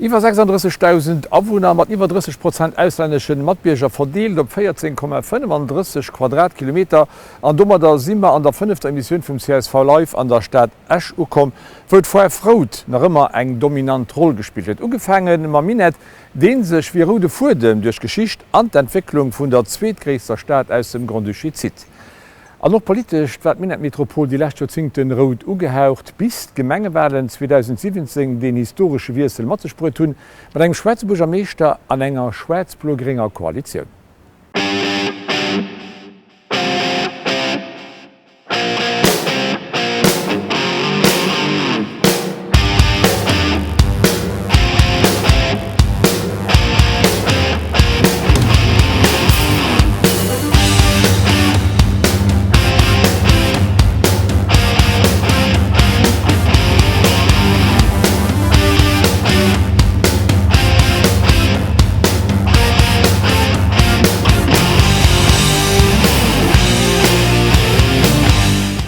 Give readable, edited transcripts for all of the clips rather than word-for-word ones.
Iwwer 36.000 Awunner mat iwwer 30 Prozent auslännesche Matbierger, verdeelt op 14,35 Quadratkilometer. An domadder si mer an der fënnefter Emissioun vum csv Live an der Stad Esch ukomm, wou d'Foire Rout nach ëmmer eng dominant Roll gespillt huet. Ugefaange mam Minett, dee sech wéi e roude Fuedem duerch d'Geschicht an d'Entwécklung vun der zweetgréisster Stad aus dem Grand-Duché zitt. An och politesch war d'Minettmetropol déi lescht Joerzingten rout ugehaucht, bis d'Gemengewalen 2017 deen historesche Wiessel mat sech bruet hunn, mat engem schwaarze Buergermeeschter an enger schwaarz-blo-grénger Koalitioun.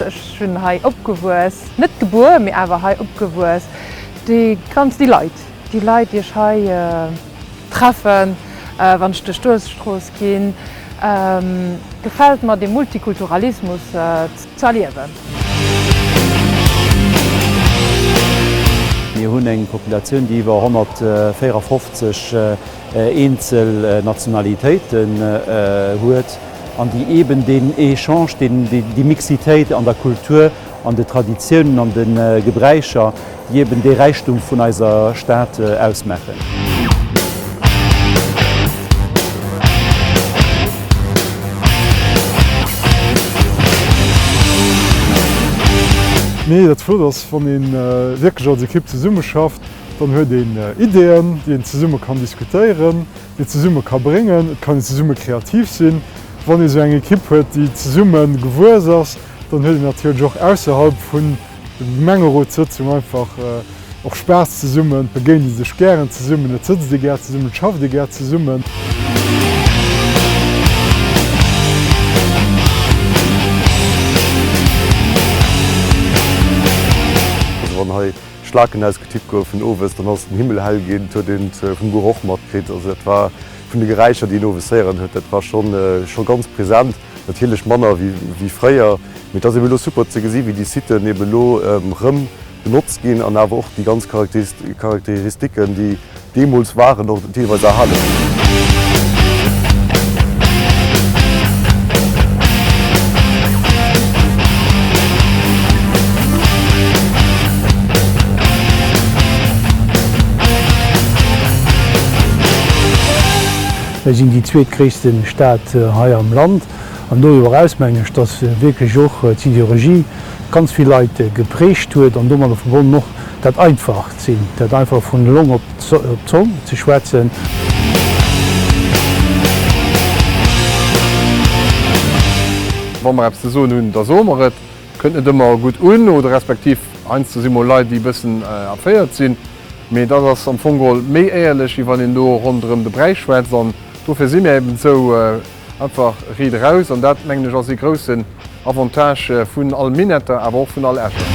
Ech hunn hei opgewuess, net gebuer, mee awer hei opgewuess. Déi ganz, déi Leit, déi Leit, déi ech hei treffen, wann ech duerch d'Uelzechtstrooss ginn, gefält mer dee Multikulturalismus ze erliewen. Mir hunn eng Populatioun, déi iwwer 154 eenzel Nationalitéiten huet an déi eeben deen Echange, déi Mixitéit an der Kultur, an de Traditiounen, an de Gebräicher, déi eben dee Räichtum vun eiser Stad ausmaachen. Mee dat Flott ass, wann ee wierklech als Ekipp zesummeschafft, dann huet een Ideeën, déi een zesumme kann diskutéieren, déi een zesumme ka bréngen. Et kann een zesumme kreativ sinn. Wann ee sou eng Ekipp huet, déi zesumme gewuess ass, dann huet een natierlech och ausserhalb vun der Gemengerotssëtzung einfach och Spaass zesummen, et begéint ee sech gären zesummen, et sëtzt ee gär zesummen, et schafft ee gär zesummen. Also wann hei Schlaken ausgetippt goufen owes, dann ass den Himmel hell ginn, et huet een et vum Geroch matkritt. Also dat war vun de Geräischer, déi een owes héieren huet, dat war scho ganz present. Natierlech manner wéi fréier, mee et ass eben elo super ze gesi wéi déi Siten eben elo rëm benotzt ginn an awer och déi ganz Charakteristiken, déi deemools waren, och deelweis erhale sinn. Mir sinn déi zweetgréisste Stad hei am Land an doriwwer eraus mengen ech, dass wierklech och d'Siderurgie ganz vill Leit geprägt huet an domadder verbonnen och dat einfacht sinn, dat einfach vun Long op d'Zong ze schwätzen. Wa mer eppes ze soen hunn, da soe mer et. Kënnt net ëmmer gutt un oder respektiv heiansdo si mol Leit, déi e bëssen erféiert sinn. Mee dat ass am Fong geholl méi éierlech, wéi wann een do ronderëm de Bräi schwätzt. An dofir si mir eben esou einfach riit eraus. An dat, mengen ech, ass ee groussen Avantage vun all Minetter, awer och vun all Escher.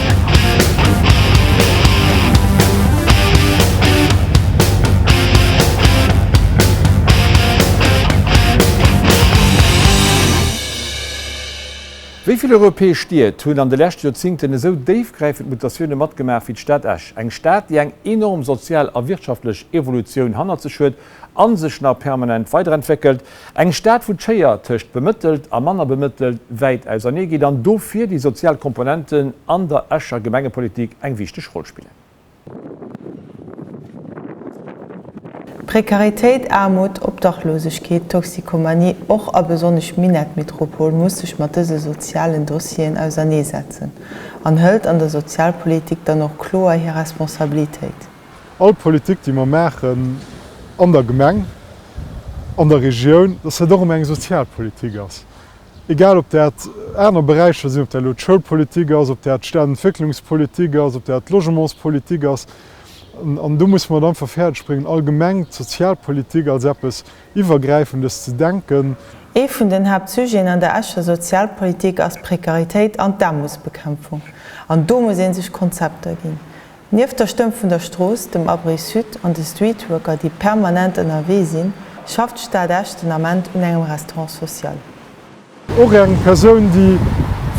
Wéi vill europäesch Stied hunn an de leschte Joerzingten esou déifgräifend Mutatioune matgemaach wéi d'Stad Esch? Eng Stad, déi eng enorm sozial a wirtschaftlech Evolutioun hannert sech huet a sech nach permanent weiderentwéckelt. Eng Stad, wou d'Schéier tëscht bemëttelt a manner bemëttelt wäit ausernee geet an dofir déi sozial Komponenten an der Escher Gemengepolitik eng wichteg Roll spillen. Prekaritéit, Aarmut, Obdachlosegkeet, Toxikomanie, och a besonnesch d'Minettmetropol muss sech mat dëse sozialen Dossieren auserneesetzen an hëlt an der Sozialpolitik dann och kloer hir Responsabilitéit. All Politik, déi mer maachen an der Gemeng, an der Regioun, dass dat och ëmmer eng Sozialpolitik ass. Egal ob dat aner Beräicher sinn, ob dat elo d'Schoulpolitik ass, ob dat d'Stadentwécklungspolitik ass, ob dat d'Logementspolitik ass. An do musse mer et einfach fäerdeg bréngen, allgemeng d'Sozialpolitik als eppes Iwwergräifendes ze denken. Ee vun den Haaptsujeten an der Escher Sozialpolitik ass d'Prekaritéit an d'Aarmutsbekämpfung. An do muss ee sech Konzepter ginn. Nieft der Stëmm vun der Strooss, dem Abri Sud an de Streetworker, déi permanent ënnerwee sinn, schafft d'Stad Esch den Ament un engem Restaurant social. Och eng Persoun, déi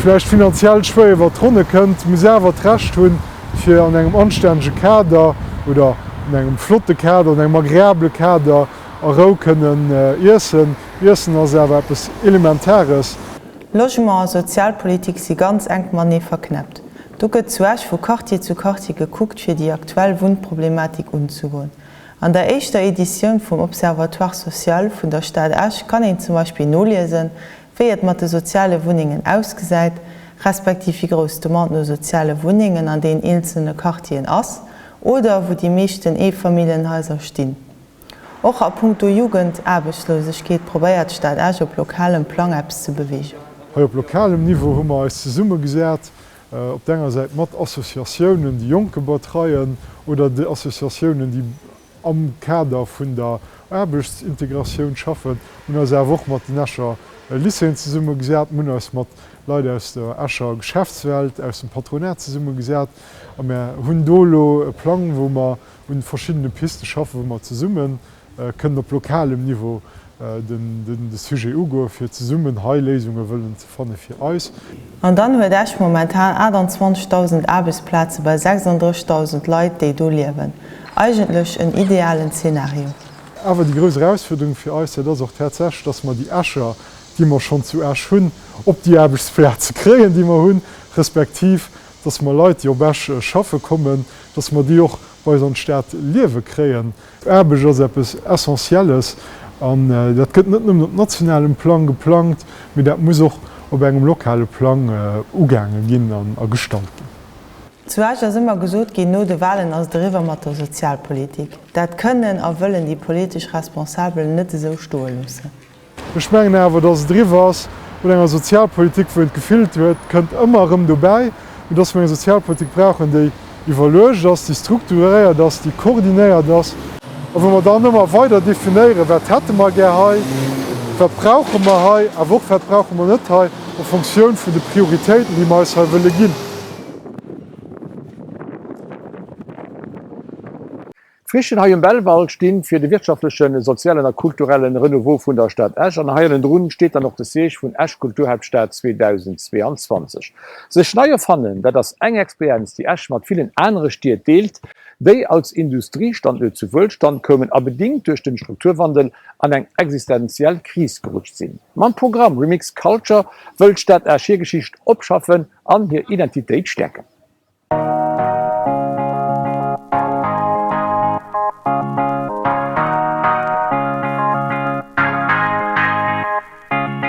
vläicht finanziell schwéier iwwer d'Ronne kënnt, muss awer d'Recht hunn, fir an engem anstännege Kader oder an engem flotte Kader, an engem agreabele Kader a Rou kënnen iessen. Iessen ass awer eppes Elementares. Logement a Sozialpolitik si ganz enk matenee verknäppt. Do gëtt zu Esch vu Quartier zu Quartier gekuckt, fir déi aktuell Wunnproblematik unzegoen. An der éischter Editioun vum Observatoire social vun der Stad Esch kann een zum Beispill noliesen, wéi et mat de soziale Wunnengen ausgesäit, respektiv wéi grouss d'Demande no soziale Wunnengen an den eenzelne Quartieren ass oder wou déi meeschten Eefamilljenhaiser stinn. Och a punkto Jugendaarbechtslosegkeet probéiert d'Stad Esch op lokalem Plang eppes ze beweegen. Hei op lokalem Niveau hu mer eis zesummegesat, op der enger Säit mat Associatiounen, déi Jonke betreien, oder Associatiounen, déi am Kader vun der Aarbechtsintegratioun schaffen. Mir hunn eis awer och mat den Escher Lycéeën zesummegesat, mir hunn eis mat Leit aus der Escher Geschäftswelt, aus dem Patronat zesummegesat a mir hunn do elo e Plang, wou mer un verschiddene Piste schaffen, wou mer zesumme kënnen op lokalem Niveau de Sujet ugoen, fir zesummen hei Léisunge wëllen ze fanne fir eis. An dann huet Esch momentan 28.000 Aarbechtsplaze bei 36.000 Leit, déi do liewen. Eigentlech en idealen Zeenario. Awer déi grouss Erausfuerderung fir eis, dat ass och tatsächlech, dass mer déi Escher, déi mer schonn zu Esch hunn, op déi Aarbechtsplaze kréien, déi mer hunn, respektiv dass mer Leit, déi op Esch schaffe kommen, dass mer déi och bei eis an d'Stad liewe kréien. Aarbecht ass eppes Essentielles an dat gëtt net nëmmen op nationalem Plang geplangt, mee dat muss och op engem lokale Plang ugaange ginn a gestallt ginn. Zu Esch ass ëmmer gesot ginn, no de Wahlen ass et eriwwer mat der Sozialpolitik. Dat kënnen a wëllen déi politesch Responsabel net esou stoe loossen. Ech mengen awer, dass et eriwwer ass mat enger Sozialpolitik, wou een d'Gefill huet, et kënnt ëmmer erëm dobäi, mee dass mer eng Sozialpolitik brauchen, déi iwwerluecht ass, déi strukturéiert ass, déi koordinéiert ass, a wou mer dann ëmmer weider definéieren, wat hätte mer gär hei, wat brauche mer hei, awer och wat brauche mer net hei, en Fonctioun vun de Prioritéiten, déi mer eis hei wëlle ginn. D'Frichen hei um Belval stinn fir de wirtschaftlechen, sozialen a kulturellen Renouveau vun der Stad Esch an hei ënnendrun steet dann och de Siège vun Esch Kulturhaaptstad 2022. Sech nei erfannen, dat ass eng Experienz, déi Esch mat villen anere Stied deelt, déi als Industriestanduert zu Wuelstand koumen a bedingt duerch den Strukturwandel an eng existenziell Kris gerutscht sinn. Mam Programm Remix Culture wëll d'Stad Esch hir Geschicht opschaffen an hir Identitéit stäerken.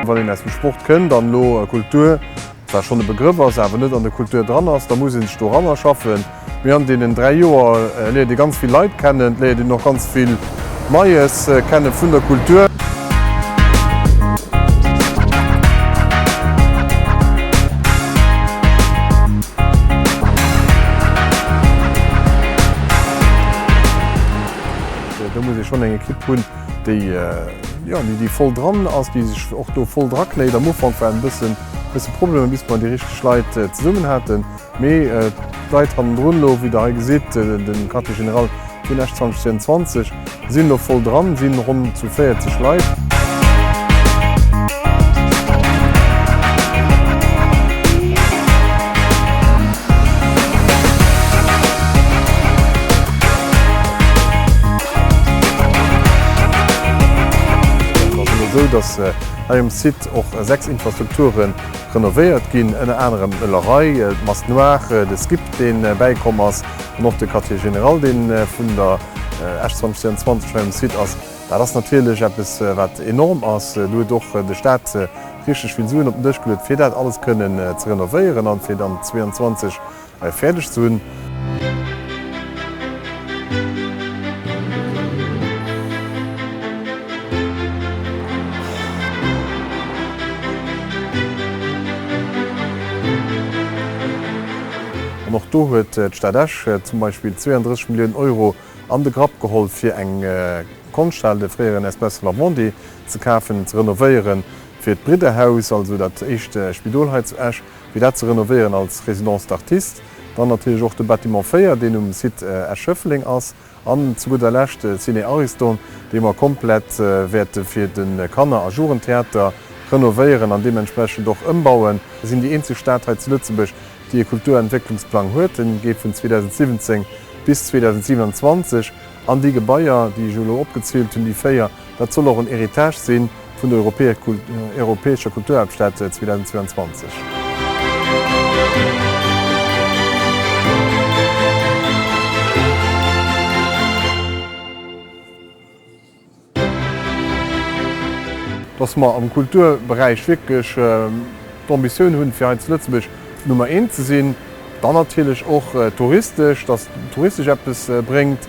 Wann een aus dem Sport kënnt an elo Kultur zwar schonn e Begrëff ass, awer net an der Kultur dran ass, da muss ee sech doranner schaffen. Mee an deenen 3 Joer léiert ee ganz vill Leit kennen, et léiert een och ganz vill Neies kenne vun der Kultur. Do muss ee schonn eng Ekipp hunn, déi, jo, déi voll dran ass, déi sech och do voll drakléit. Am Ufank waren e bëssen, bësse Problemer, bis mer déi richteg Leit zesummen haten. Mee d'Leit hannendrun elo, wéi Der hei gesitt, de Quartier général vun Esch 2022, sinn elo voll dran, sinn ronn zu 40 Leit. Et ass elo esou, dass hei um Site och 6 Infrastrukture Renovéiert ginn ënner anerem d'Möllerei, d'Masse Noire, de Skip dee bäikomm ass an och de Quartier général dee vun der Esch 2022 hei um Site ass. Dat ass natierlech eppes wat enorm ass. Do huet och de Staat richteg vill Suen op den Dësch geluet fir dat alles kënnen ze renovéieren an fir dann 22 fäerdeg ze hunn. An och do huet d'Stad Esch zum Beispill 32 Milliounen Euro an de Grapp geholl, fir eng Konschthal, de fréieren Espace Lavandier, ze kafen, ze renovéieren, fir d'Bridderhaus, also dat éischt Spidol hei zu Esch, fir dat ze renovéieren als Résidence d'artistes. Dann natierlech och de Bâtiment 4, deen um Site Esch-Schëffleng ass. An zu gudder Lescht de Ciné Ariston, dee mer komplett wäerte fir de Kanner a Jugendtheater renovéieren an deementsprechend och ëmbauen. Mir sinn déi eenzeg Stad hei zu Lëtzebuerg, déi e Kulturentwécklungsplang huet. En geet vun 2017 bis 2027. An déi Gebaier, déi ech elo opgezielt hunn, déi 4, dat soll och en Héritage si vun der Europäescher Kulturhaaptstad 2022. Dass mer am Kulturberäich wierklech d'Ambitioun hunn, fir hei zu Lëtzebuerg Nummer eent ze sinn. Dann natierlech och touristesch, dass touristesch eppes bréngt,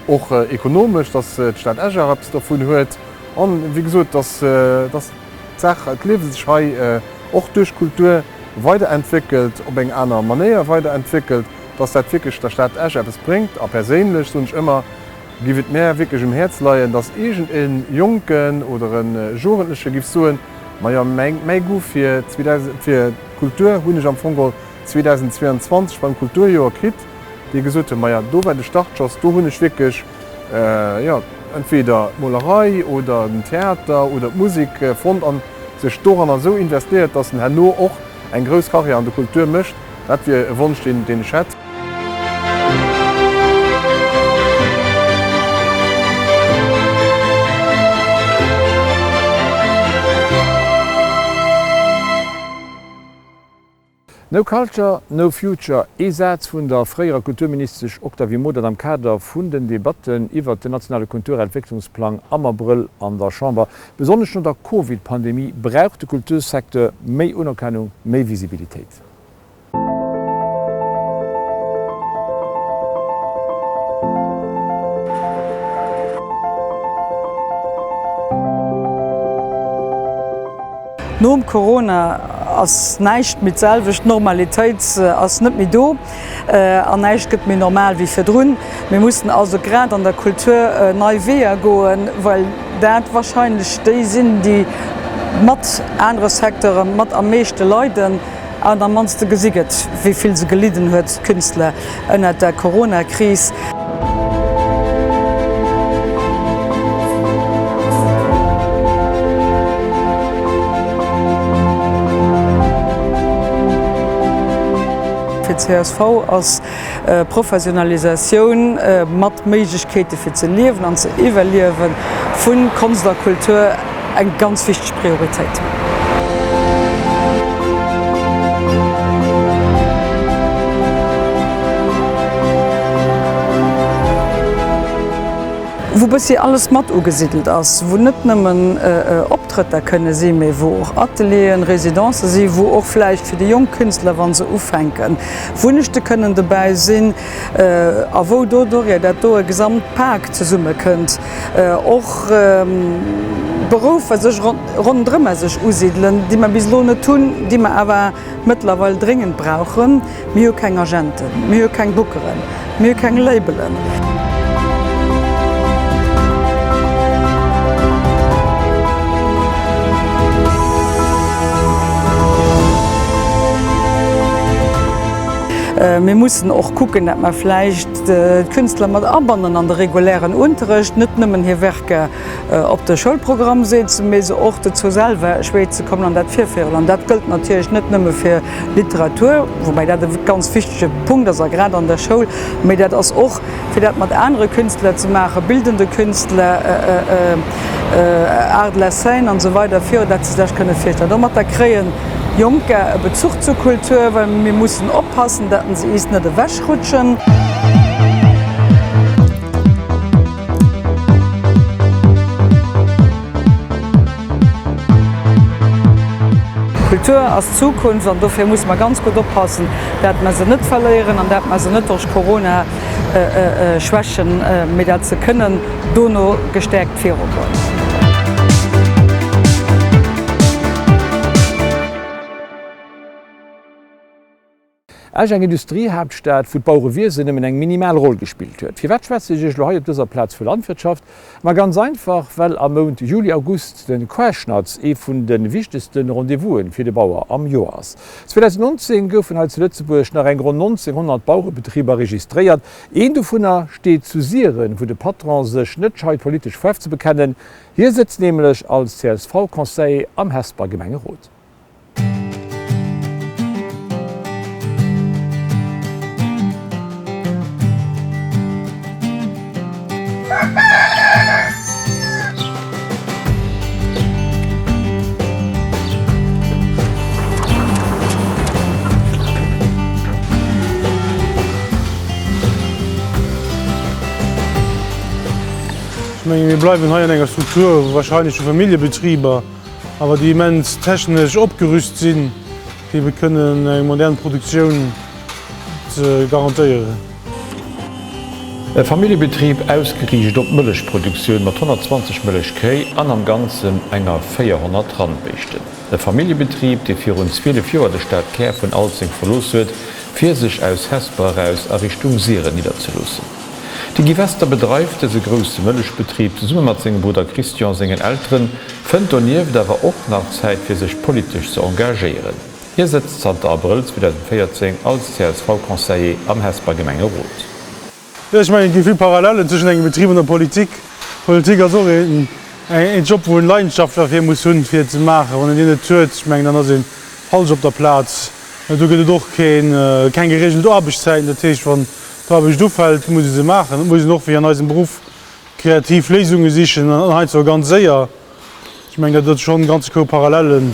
och ekonomesch, dass d'Stad Esch och eppes dovun huet. An, wéi gesot, dass d'Saach, d'Liewe sech hei och duerch d'Kultur weiderentwéckelt, op eng aner Manéier weiderentwéckelt, dass dat wierklech der Stad Esch eppes bréngt. A perséinlech soen ech ëmmer, Giff et mär wierklech um Häerz leien, dass iergend en Jonken oder en Jugendleche giff soen, Majo, mäi Goût fir d'Kultur hunn ech am Fong geholl 2022 beim Kulturjoer kritt, dee gesot huet, Maja, do war de Startschoss, do hunn ech wierklech, jo, entweder d'Molerei oder den Theater oder d'Musek fonnt an sech doranner esou investéiert, dass en herno och eng grouss Karriär an der Kultur mécht. Dat wier e Wonsch, deen ech hätt. No culture, no future, ee Saz vun der fréierer Kulturministesch Octavie Modert am Kader vun den Debatten iwwert den nationale Kulturentwécklungsplang am Abrëll an der Chamber. Besonnesch no der Covid-Pandemie brauch de Kultursecteur méi Unerkennung, méi Visibilitéit. Nom Corona ass näischt méi d'selwecht, d'Normalitéit ass net méi do an näischt gëtt méi normal wéi virdrun. Mir mussen also grad an der Kultur nei Weeër goen, well dat wahrscheinlech déi sinn, déi mat anere Secteure mat am meeschte leiden. An am mannste gesi gëtt, wéi vill se gelidden huet, d'Künstler, ënnert der Corona-Kris. Fir csv ass Professionalisatioun mat Méiglechkeete fir ze liewen an ze iwwerliewe vu Konscht a Kultur eng ganz wichteg Prioritéit. Wou bëssi alles mat ugesiddelt ass, wou net nëmmen Optrëtter kënne sinn, mee wou och Atelieren, Residencë sinn, wou och vläicht fir déi jonk Künstler, wa se ufänken, Wunnechte kënnen dobäi sinn a wou doduerjer dat do e Gesamtpak zesummekënnt. Och Berouffer sech ronderëm sech usidelen, déi mer bis elo net hunn, déi mer awer mëttlerweil dréngend brauchen. Mir hu keng Agenten, mir hu keng Bookeren, mir hu keng Labelen. Mir mussen och kucken, dat mer vläicht d'Künstler mat abannen an de regulären Unterrecht, net nëmmen hir Werker op de Schoulprogramm setzen, mee se och dozou selwer schwéier ze kommen an dat virféieren. An dat gëllt natierlech net nëmme fir Literatur, woubäi dat e ganz wichtege Punkt ass, a grad an der Schoul, mee dat ass och fir dat mat anere Künstler ze maachen, bildende Künstler, Art de la scène an esou weider, fir dat se sech kënne virstellen. Domatter kréie Jonker e Bezuch zur Kultur, well mir mussen oppassen, datt se is net ewechrutschen. Kultur ass d'Zukunft an dofir musse mer ganz gutt oppassen, dat mer se net verléieren an dat mer se net duerch Corona schwächen, mee dat se kënnen dono gestäerkt virugoen. Esch, eng Industriehaaptstad, wou d'Bauerewiesen nëmmen eng minimal Roll gespillt huet. Firwat schwätze ech Iech elo hei op dëser Plaz vu Landwirtschaft? Ma ganz einfach, well am Mount Juli-August de Quaschnatz ee vun de wichtegste Rendez-vous'en fir de Bauer am Joer ass. 2019 goufen hei zu Lëtzebuerg nach eng ronn 1.900 Bauerebetriber registréiert. Een dovunner steet zu Siren, wou de Patron sech net scheit politesch Faarf ze bekennen. Hie sëtzt nämlech als CSV-Conseiller am Hesper Gemengerot. Ech menge mir bleiwen hei an enger Struktur, wahrscheinlech vu Familljebetriber, awer déi immens technesch opgerüst sinn, fir ebe kënnen eng modern Produktioun ze garantéieren. E Familljebetrib ausgeriicht op d'Mëllechproduktioun mat 120 Mëllechkéi an am Ganzen enger 400 Randbéischten. E Familljebetrib, dee virun 12 Joer de Stadkär vun Alzeng verlooss huet, fir sech aus Hesper eraus a Richtung Siren nidderzeloossen. De Guy Wester bedreift dëse grousse Mëllechbetrib zesumme mat sengem Brudder Christian, sengen Elteren, fënnt donieft awer och nach Zäit fir sech politesch ze engagéieren. Hie sëtzt zanter Abrëll 2014 als CSV-Conseiller am Hesper Gemengerot. Jo, ech mengen, et gi vill Parallellen zwëschen engem Betrib an der Politik. Politik ass och een Job, wou een Leidenschaft derfir muss hunn, fir et ze maachen. Wann een déi net huet, ech mengen, dann ass ee falsch op der Plaz. Do gëtt et och keng gereegelt Aarbechtszäiten. Dat heescht, wann D'Aarbecht ufält, muss ee se maachen. Et muss een och, wéi an eisem Beruff, kreativ Léisunge sichen an heiansdo ganz séier. Ech mengen, dat huet schonn e ganze Koup Parallellen.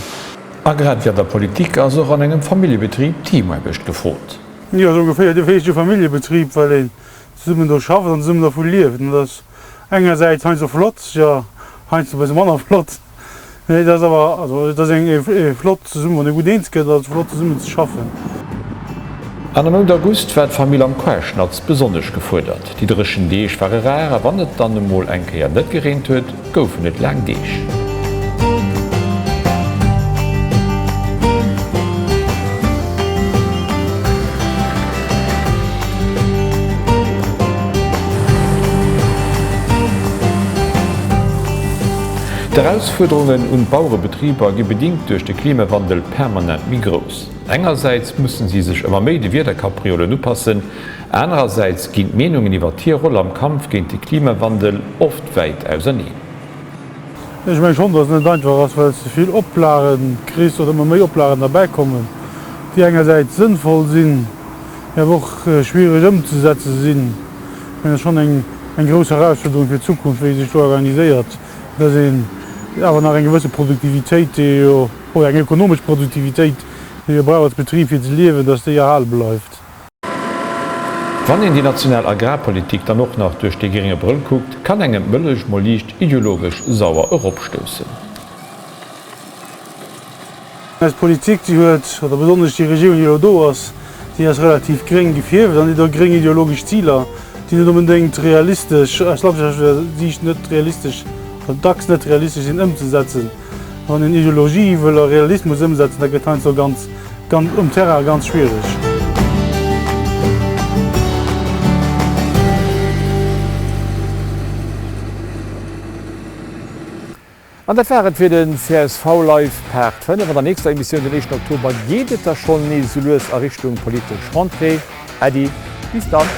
A grad wéi an der Politik ass och an engem Familljebetrib Teamaarbecht gefrot. Jo, esou ongeféier. Dofir heescht jo Familljebetrib, well een zesummen do schafft an zesummen dervu lieft. An dat ass engersäits heiansdo flott, jo, heiansdo e bësse manner flott. Nee, et ass awer, also et ass eng flott zesummen, wann ee gutt eens gëtt, ass et flott zesummen ze schaffen. An am Mount August war d'Famill am Quaschnatz besonnesch gefuerdert. Déi dréchen Deeg ware rar a wann et dann emol eng Kéier net gereent huet, goufen et laang Deeg. D'Erausfuerderungen un d'Bauerebetriber gi bedingt duerch de Klimawandel permanent méi grouss. Engersäits mussen si sech ëmmer méi de Wiederkapriolen upassen, anerersäits ginn d'Meenungen iwwer hir Roll am Kampf géint de Klimawandel oft wäit auserneen. Ech menge schonn, datt et net einfach ass, well s de vill Oplage kriss oder ëmmer méi Oplagen derbäikommen, déi engersäits sënnvoll sinn, mee awer och schwiereg ëmzesetze sinn. Ech mengen, dat ass schonn eng grouss Erausfuerderung fir d'Zukunft, wéi ee sech do organiséiert, dass een awer nach eng gewësse Produktivitéit, déi ee jo, oder eng ökonomesch Produktivitéit, déi ee jo brauch als Betrib fir ze liewen, dass déi erhale bleift. Wann een déi national Agrarpolitik dann och nach duerch dee grénge Brëll kuckt, kann engem d'Mëllech mol liicht ideologesch sauer eropstoussen. Eis Politik, déi huet, oder besonnesch déi Regierung, déi elo do ass, déi ass relativ gréng gefierft an déi huet och gréng ideologesch Ziler, déi net onbedéngt realistesch, aus landwirtschaftlecher Siicht net realistesch oder dacks net realistesch sinn ëmzesetzen. Wann een Ideologie wëll a Realismus ëmsetzen, dat gëtt heiansdo ganz, ganz um Terrain ganz schwiereg. An dat war et fir den csv Live Part 5. An der nächster Emissioun den éischten Oktober geet et da schonn nees esou lues a Richtung politesch Rentrée. Äddi, bis dann!